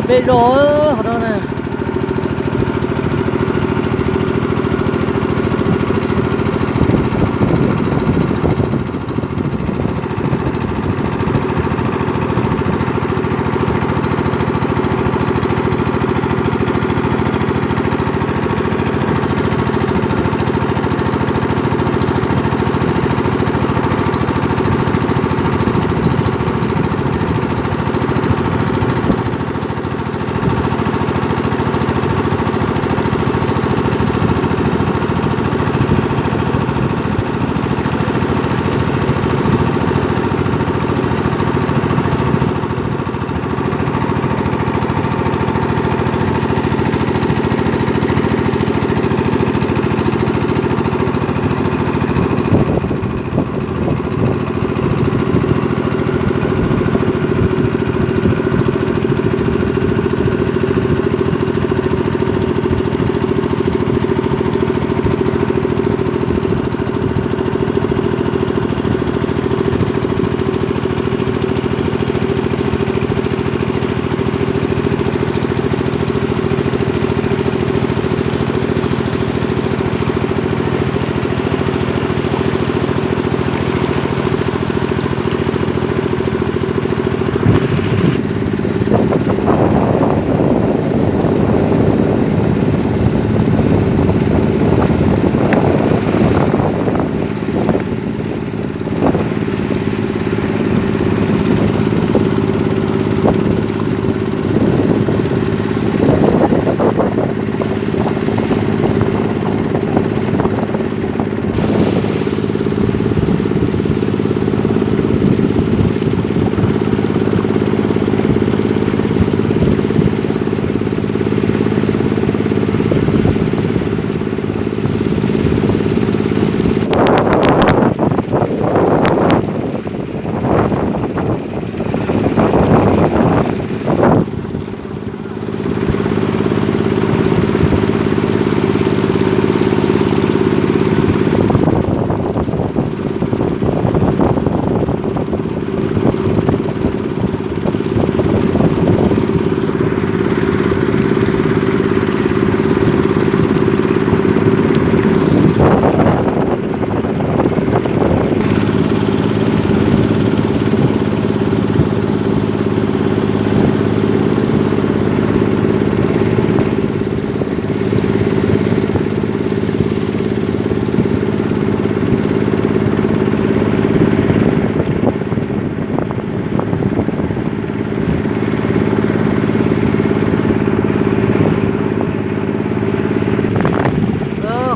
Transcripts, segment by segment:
Peb zos qhov no na.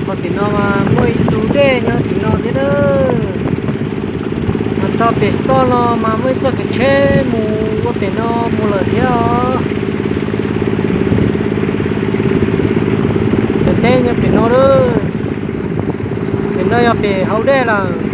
Qhov tim no mas muaj ib tug dej nyob tim no thiab na. Mas txog pem toj no mas muaj ib txoj kev tsheb mus ua pem no mus lawm thiab os. Pem teb nyob pem no lawm. Pem no yog pem hauv dej lawm.